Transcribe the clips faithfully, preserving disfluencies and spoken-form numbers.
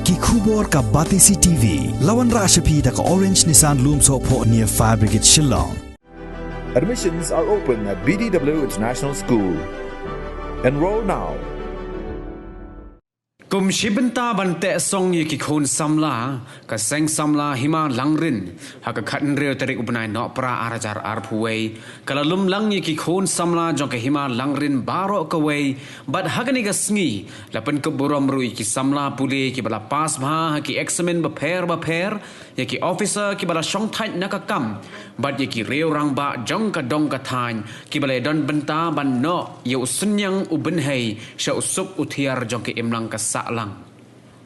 Ki khubor ka Batesi T V. La wanrah sha phi da ka Orange Nissan Lumsohphoh near Fire Brigade Shillong. Admissions are open at B D W International School. Enroll now. Kum shi bynta ban teh song ïa ki khun samla, ka seng samla Hima Langrin, ha ka khathynriew tarik u bnai Nohprah ar hajar arphew wei, ka la lum lang ïa ki khun samla jong ka Hima Langrin baroh kawei, bad ha kane ka sngi la pynkup burom ruh ïa ki samla pule kiba la pass bha ha ki eksamin bapher bapher, ïa ki officer kiba la shongthait na ka kam, bad ïa ki riew rangbah jong ka dong ka thaiñ kiba la don bynta ban noh ïa u synñiang u bynhei sha u suk u thiar jong ka imlang ka sahlang.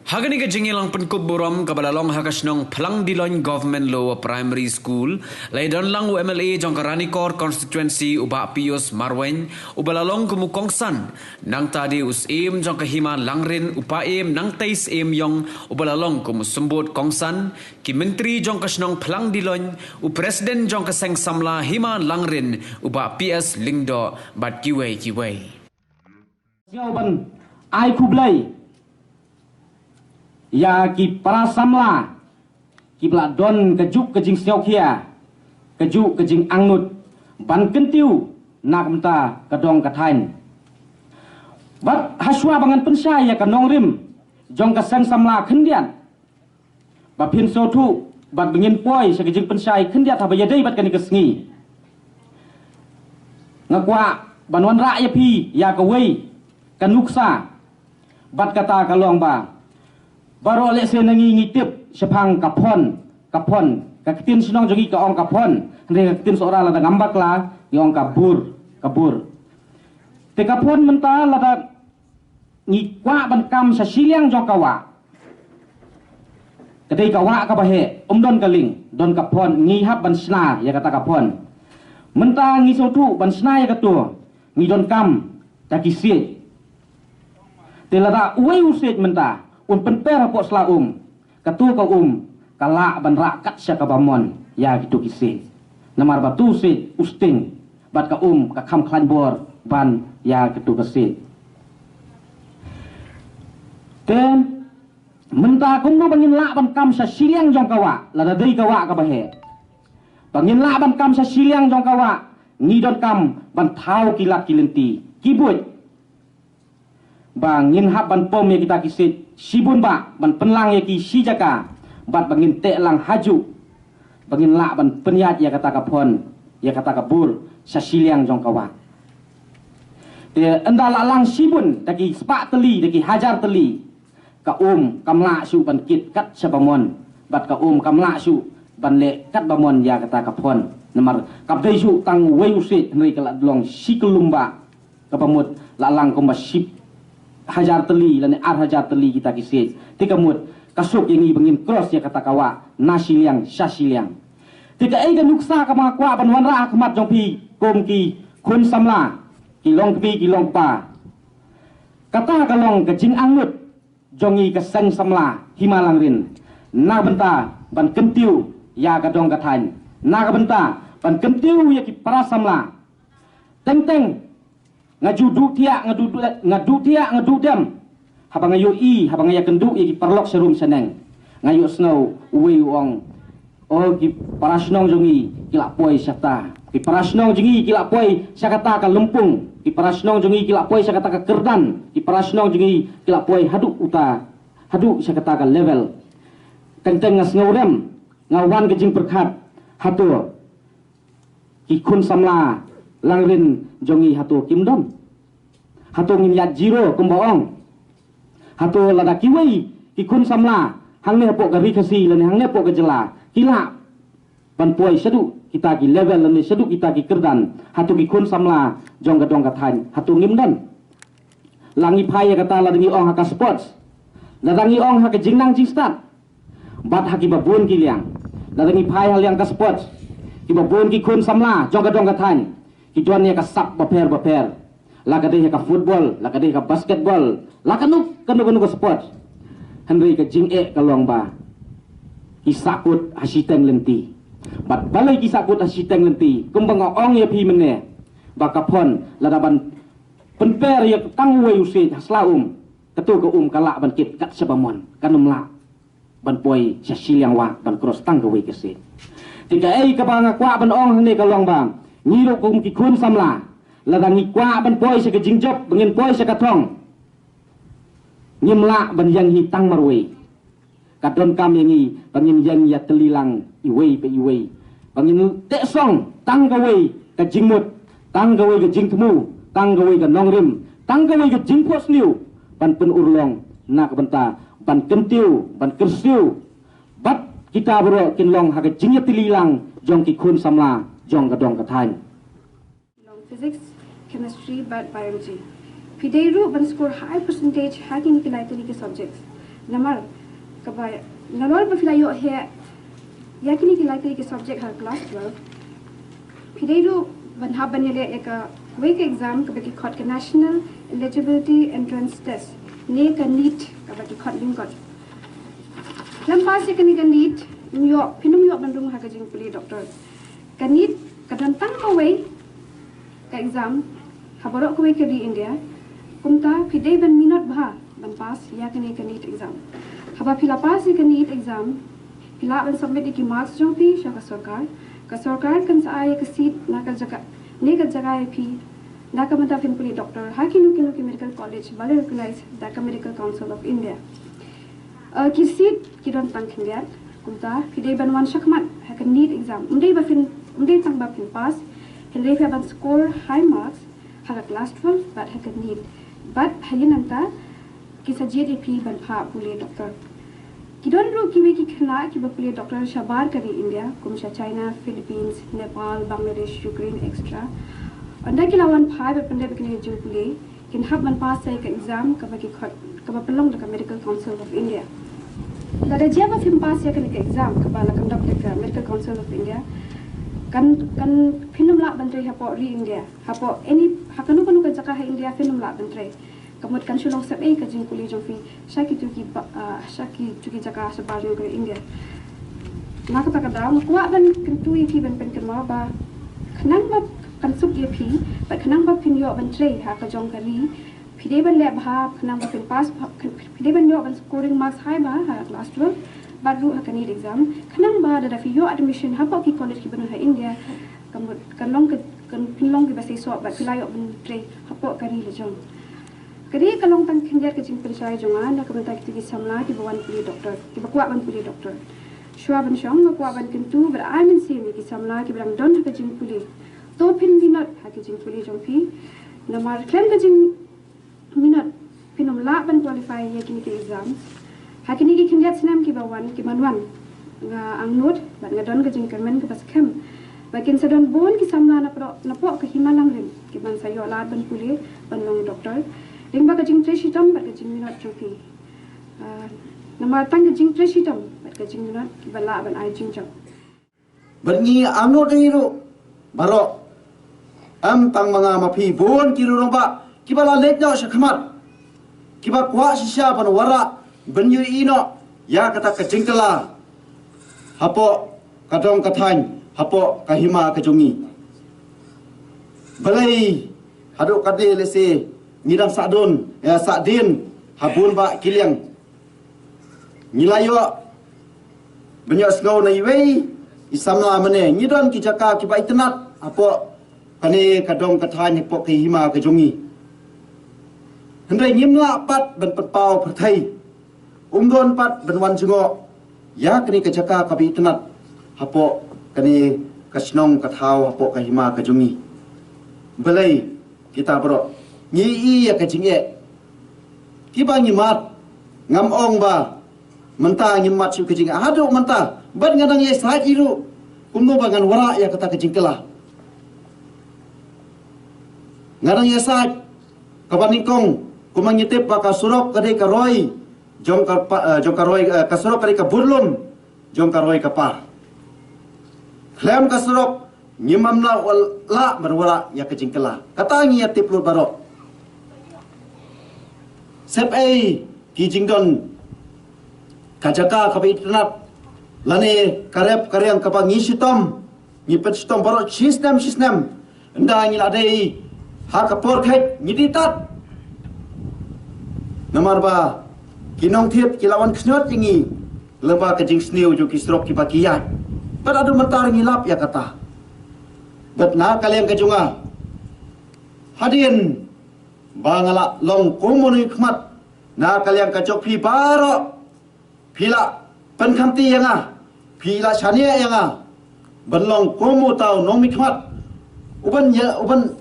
Ha kane ka jingïalang pynkup burom kaba la long ha ka shnong Phlang Diloin Government Lower Primary School, la ïadon lang u M L A jong ka Ranikor Constituency u Bah Pius Marwein, uba la long kum u kongsan, nangta de u Syiem jong ka Hima Langrin u Paiem Nangtei Syiem Ïong, uba la long kum u symbud kongsan, ki myntri jong ka shnong Phlang Diloin, u President jong ka seng samla Hima Langrin u Bah P S Lyngdoh, bad kiwei kiwei. Sngewbha ban ai khublei ïa ki para samla kiba la don kajuh ka jingsngewkhia, kajuh ka jingangnud ban kyntiew na ka bynta ka dong ka thaiñ. Bad hashwa ba ngan pynshai ïa ka nongrim jong ka seng samla khyndiat, ba phin sngewthuh bad ba ngin poi sha ka jingpynshai khyndiat haba ïadei bad kane ka sngi. Nga kwah ban wanrah ïa phi ïa kawei ka nuksa, bad kata ka long ba baroh lehse na ngi ngi tip shaphang ka phone, ka phone, ka ktien shnong jong ngi ka ong ka phone, hynrei ka ktien Sohra lada ngam bakla ngi ong ka bur, ka bur. Te ka phone mynta lada ngi kwah ban kam sha shiliang jong ka wah, ka dei ka wah kaba heh, ym don ka link, don ka phone, ngi hap ban shna ïa kata ka phone. Mynta ngi sngewthuh ban shna ïa kato, ngi donkam da ki siej. Te lada uwei u siej mynta un pynper hapoh sla um, kato ka um ka lah ban rah kat sha kaba mon ïa kito ki siej. Namar ba to u siej u sting, bad ka um ka kham khlaiñ bor ban ïa kito ka siej. Te mynta kumno ba ngin lah ban kam sha shiliang jong ka wah, lada dei ka wah kaba heh. Ba ngin lah ban kam sha shiliang jong ka wah, ngi donkam ban thaw ki lad ki lynti, ki buit, ba ngin hap ban pom ïa kita ki siej shibun bah, ban pynlang ïa ki shi jaka, bad ba ngin teh lang hajuh, ba ngin lah ban pynïaid ïa kata ka phone, ïa kata ka bur sha shiliang jong ka wah. Te ynda la lang shibun da ki spah tylli, da ki hajar tylli, ka um kam lah shuh ban kit kat sha ba mon, bad ka um kam lah shuh ban leh kat ba mon ïa kata ka phone. Namar kam dei shuh tang uwei u siej, hynrei ka la long shi kyllum bah, kaba mut la lang kumba shi hajar tylli lane ar hajar tylli kita ki siej. Te ka mut ka suk ïa ngi ba ngin cross ïa kata ka wah na shiliang sha shiliang. Te kaei ka nuksa kaba nga kwah ban wanrah ha khmat jong phi kum ki khun samla, ki long kmie ki long kpa. Kata ka long ka jingangnud jong ngi ka seng samla Hima Langrin na ka bynta ban kyntiew ïa ka dong ka thaiñ, na ka bynta ban kyntiew ïa ki para samla. Teng teng nga ju duh thiah, nga duh, nga duh thiah, nga duh dem. Haba nga ïohi, haba nga ïakynduh ïa ki paralok sharum shaneng, nga ïohsngew uwei u ong, o, ki para shnong jong ngi ki la poi shata, ki para shnong jong ngi ki la poi sha kata ka lympung, ki para shnong jong ngi ki la poi sha kata ka kyrdan, ki para shnong jong ngi ki la poi haduh uta, haduh sha kata ka level. Teng teng nga sngewrem, nga wan ka jingpyrkhat, hato ki khun samla Langrin jong ngi hato kim don? Hato ngin ïaid zero kumba ong? Hato lada kiwei ki khun samla hangne hapoh ka Ri Khasi lane hangne hapoh ka jylla ki lah ban poi shaduh kita ki level lane shaduh kita ki kyrdan, hato ki khun samla jong ka dong ka thaiñ hato ngim don? La ngi phai ïa kata lada ngi ong ha ka sports, lada ngi ong ha ka jingnang jingstad, bad ha kiba bun ki liang. Lada ngi phai ha liang ka sports, kiba bun ki khun samla jong ka dong ka thaiñ ki don ïa ka sap bapher bapher. La ka dei ha ka football, la ka dei ha ka basketball, la kano kano kano ka sports. Hynrei ka jingeh ka long ba ki sahkut ha shiteng lynti. Bad balei ki sahkut ha shiteng lynti? Kumba nga ong ïa phi mynne, ba ka phone lada ban pynper ïa tang uwei u siej ha sla um, Kato ka um ka lah ban kit kat shaba mon, kan ym lah ban poi sha shiliang wah ban cross tang kawei ka sien. Te kaei kaba nga kwah ban ong hangne ka long ba ngi ruh kum ki khun samla, lada ngi kwah ban poi sha ka jingjop, ba ngin poi sha ka thong, ngim lah ban ïeng hi tang marwei. Ka donkam ïa ngi ba ngin ïeng ïatylli lang iwei pa iwei, ba ngin teh song tang kawei ka jingmut, tang kawei ka jingthmu, tang kawei ka nongrim, tang kawei ka jingphohsniew, ban pynurlong na ka bynta ban kyntiew, ban kyrsiew bad kita baroh kin long ha ka jingïatylli lang jong ki khun samla jong ka dong ka thaiñ. Long physics, chemistry bad biology. Phi dei ruh ban score high percentage ha kine ki lai tylli ki subjects. Namar kaba nalor ba phi la ïoh heh ïa kine ki lai tylli ki subject ha class twelve, phi dei ruh ban hap ban ïaleh ïa kawei ka exam kaba ki khot ka National Eligibility Entrance Test, ne ka NEET kaba ki khot lyngkot. Lem pass ïa kane ka NEET, ym ïoh, phin ym ïoh ban rung ha ka jingpule doctor. Ka NEET ka don tang kawei ka exam ha baroh kawei ka ri India. Kumta phi dei ban minot bha ban pass ïa kane ka NEET exam. Haba phi la pass ïa ka NEET exam, phi lah ban submit ïa ki marks jong phi sha ka sorkar. Ka sorkar kan sa ai ïa ka seat na ka jaka, ne ka jaka ïa phi na ka bynta phin pule doctor ha kino kino ki medical college ba la recognize da ka Medical Council of India. Uh, ki seat ki don tang khyndiat. Kumta phi dei ban wan shakhmat ha ka NEET exam. Ym dei ba phin, ym dei tang ba phin pass, hynrei phi ban score high marks ha ka class twelve bad ha ka NEET. Bad ha ïing nangta ki sa jied ïa phi ban phah pule doctor. Ki don ruh kiwei ki khynnah kiba pule doctor shabar ka ri India, kum sha China, Philippines, Nepal, Bangladesh, Ukraine, et cetera. Ynda ki la wan phai bad pyndep ïa kane ka jingpule, kin hap ban pass ïa ka exam kaba ki khot, kaba pynlong da ka Medical Council of India. Lada jia ba phim pass ïa kane ka exam kaba la conduct da ka Medical Council of India, kan, kan phin ym lah ban trei hapoh ri India, hapoh any, ha kano kano ka jaka ha India phin ym lah ban trei. Ka mut kan shu long sepei ka jingpule jong phi sha kito ki ba, ah, sha kito ki jaka shabar jong ka ri India. Na kata ka daw nga kwah ban kyntu ïa phi ban pynkynmaw ba khnang ba kan suk ïa phi, ba khnang ba phin ïoh ban trei ha ka jong ka ri, phi dei ban leh bha, khnang ba phin pass bha, phi dei ban ïoh ban scoring marks high bha ha class twelve bad ruh ha ka NEET exam, khnang ba lada phi ïoh admission hapoh ki college kiba don ha India, ka mut kan long ka, kan phin long kiba seisoh bad phi la ïoh ban trei hapoh ka ri la jong. Ka dei ka long tang khyndiat ka jingpynshai jong nga na ka bynta kito ki samla kiba wan pule doctor, kiba kwah ban pule doctor. Shuwa ban shong nga kwah ban kyntu bad ai mynsiem ïa ki samla kiba dang don ha ka jingpule. To phin minot ha ka jingpule jong phi. Namar khlem ka jingminot phin ym lah ban qualify ïa kine ki exams. Ha kine ki khyndiat snem kiba wan, kiban wan, nga angnud bad nga don ka jingkyrmen kaba skhem ba kin sa don bun ki samla napoh, napoh ka hima langrim kiban sa ïoh lad ban pule ban long doctor. Lyngba ka jingtrei shitom bad ka jingminot jong phi. Ah, namar tang ka jingtrei shitom bad ka jingminot kiba lah ban ai jingjop. Bad ngi angnud ïa ngi ruh baroh. Em tang ma nga ma phi, bun ki rangbah kiba la leit noh shakhmat, kiba kwah shisha ban wanrah ban ïohi noh ïa kata ka jingkylla hapoh ka dong ka thaiñ, hapoh ka hima ka jong ngi. Balei haduh katne lehse ngi dang sah dien, eh, sah dien ha bun bah ki liang. Ngi la ïoh ban ïohsngew na iwei i samla mynne, ngi don ki jaka kiba itynnad hapoh kane ka dong ka thaiñ, hapoh ka hima ka jong ngi. Hynrei ngim lah pat ban pynpaw pyrthei. Ym don pat ban wan jngoh ïa kane ka jaka kaba itynnad hapoh kane ka shnong ka thaw, hapoh ka hima ka jong ngi. Balei kita baroh ngi ïohi ïa ka jingeh kiba ngi mad? Ngam ong ba mynta ngim mad shuh ka jingeh, haduh mynta bad nga dang ïasaid hi ruh kumno ba ngan wanrah ïa kata ka jingkylla. Nga dang ïasaid kaba nyngkong, kumba ngi tip ba ka surok ka dei ka roi jong ka pa-, eh, jong ka roi, eh, ka surok ka dei ka burlum jong ka roi ka par. Khlem ka surok ngim lah, lah ban wanrah ïa ka jingkylla. Kata ngi ïa tip lut baroh. Sepei ki jingdon ka jaka kaba itynnad lane ka rep ka riang kaba ngi shitom, ngi pynshitom baroh shisnem shisnem. Ynda ngi la dei ha ka por kheit ngi dei tad. Namar ba ki nongthied ki la wan khniot ïa ngi lyngba ka jingsniew jong ki surok kiba ki ïaid. Bad haduh mynta ngi lap ïa kata. Bad na ka liang ka jong nga, hadien ba nga la long kum u nongmihkhmat na ka liang ka jong phi baroh, phi la pynkhamti ïa nga, phi la shaniah ïa nga ban long kum uta u nongmihkhmat uban ïa, uban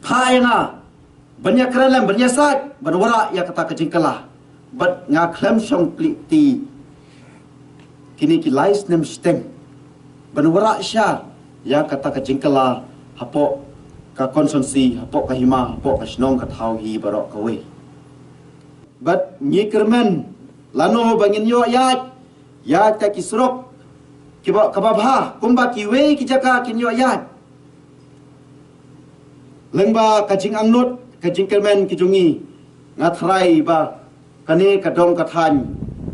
phah ïa nga ban ïakren lem, ban ïasaid, ban wanrah ïa kata ka jingkylla. Bad nga khlem shong kli ti kine ki lai snem shiteng ban wanrah sha ïa kata ka jingkylla hapoh ka constituency, hapoh ka hima, hapoh ka shnong ka thaw hi baroh kawei. Bad ngi kyrmen lano ba ngin ïoh ïaid ïa kita ki surok kiba, kaba bha kumba kiwei ki jaka kin ïoh ïaid. Lyngba ka jingangnud, ka jingkyrmen ki jong ngi, nga tharai ba kane ka dong ka thaiñ,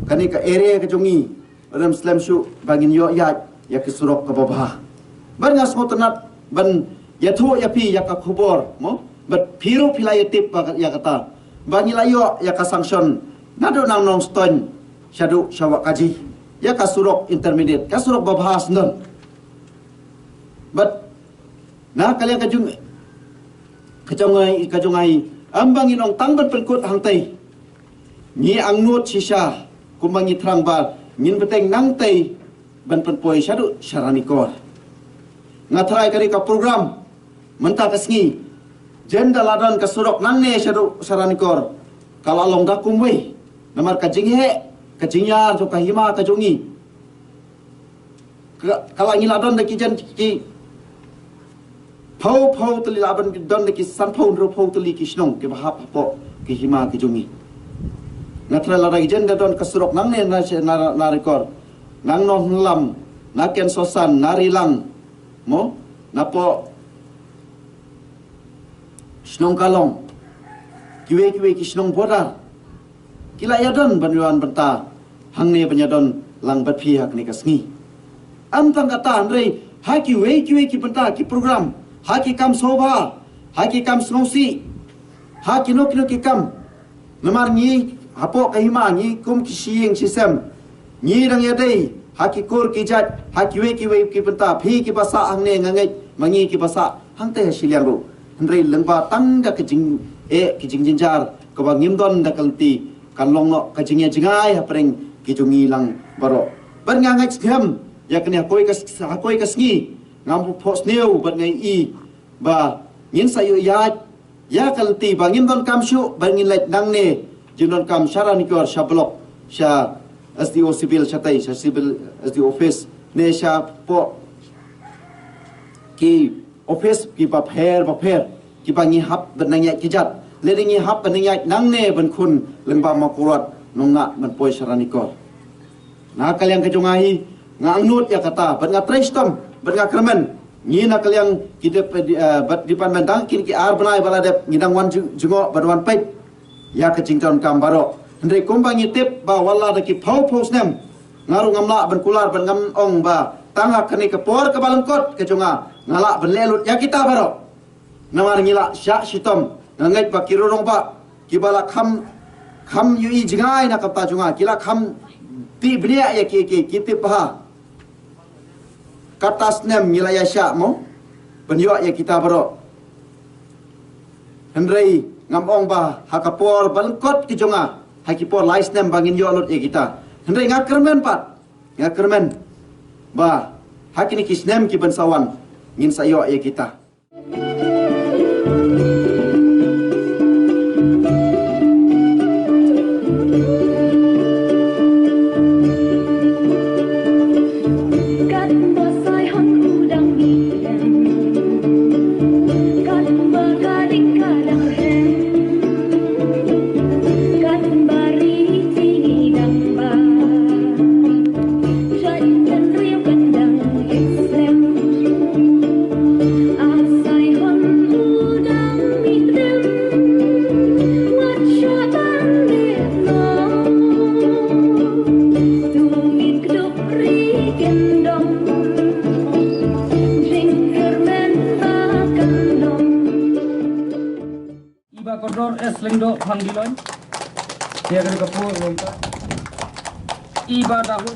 kane ka area ka jong ngi, ym slem shuh ba ngin ïoh ïaid ïa ki surok kaba bha. Bad nga sngewtynnat ban ïathuh ïa phi ïa ka khubor, mo? Bad phi ruh phi la ïatip ba ïa kata ba ngi la ïoh ïa ka sanction naduh na Nongstoiñ shaduh sha Wahkaji ïa ka surok intermediate, ka surok ba bha shen. Bad na ka liang ka jong, ka jong ngi, ka jong ngi, ym ba ngin ong tang ban pynkut hangtei. Ngi angnud shisha kumba ngi thrang ba ngin bteng nangtei ban pynpoi shaduh sha Ranikor. Nga tharai ka dei ka program mynta ka sngi, jan da la don ka surok nangne shaduh sha Ranikor, ka la long da kumwei. Namar ka jingheh, ka jingïar jong ka hima ka jong ngi, ka, ka la ngi la don da ki jan ki phew phew tylli, la ban don da ki sanphew hynriewphew tylli ki shnong kiba hap hapoh ki hima ki jong ngi. Nga tharai lada ki jan da don ka surok nangne na, na, na Ranikor, na Nonglam, na Kensosan, na Rilang, mo, napoh shnong Kalong, kiwei kiwei ki shnong border, ki la ïadon ban wan bynta hangne ban ïadon lang bad phi ha kane ka sngi. Ym tang kata, hynrei ha kiwei kiwei ki bynta, ki program, ha ki kam sngewbha, ha ki kam sngewsih, ha kino kino ki kam. Namar ngi hapoh ka hima, ngi kum ki shi ïing shi sem, ngi dang ïadei ha ki kur ki jait, ha kiwei kiwei ki bynta. Phi kiba sah hangne, nga ngeit ma ngi kiba sah hangtei ha shiliang ruh. Hynrei lyngba tang da ka jingeh, ka jingjynjar kaba ngim don da ka lynti, kan long noh ka jingïajngai hapdeng ki jong ngi lang baroh. Bad nga ngeit skhem ïa kane, ha kawei ka, ha kawei ka sngi ngam phohsniew bad nga i ba ngin sa ïoh ïaid ïa ka lynti ba ngin donkam shuh ba ngin leit nangne, jin donkam sha Ranikor, sha block, sha S D O civil, shatei sha civil S D O office, ne shapoh ki office kiba pher bapher kiba ngi hap ban nang ïaid kjat. Lada ngi hap ban nang ïaid nangne ban khun lyngba Mawkyrwat, nang nang ban poi sha Ranikor. Na ka liang ka jong nga hi, nga angnud ïa kata bad nga trei shitom bad nga kyrmen. Ngi na ka liang ki dep, eh, bad department, dang kine ki ar bnai ba la dep ngi dang wan jngoh bad wan peit ïa ka jingdonkam baroh. Hynrei kumba ngi tip ba wat la da ki phew phew snem, nga ruh ngam lah ban kular bad ngam ong ba tang ha kane ka por kaba lyngkot ka jong nga nga lah ban leh lut ïa kita baroh. Namar ngi la shah shitom, nga ngeit ba ki rangbah kiba la kham, kham ïohi jngai na ka bynta jong nga, ki la kham tip bniah ïa ki, ki, ki tip ba ha kata snem ngi la ïa shah mo ban ïoh ïa kita baroh. Hynrei ngam ong ba ha ka por ba lyngkot ka jong nga, ha ki por lai snem ba ngin ïoh lut ïa kita. Hynrei nga kyrmen pat, nga kyrmen ba ha kine ki snem ki ban sa wan ngin sa ïoh ïa kita. Iba Kordor S Lyngdoh Phang Diloin. Ïa kane ka por mynta i ba da hu.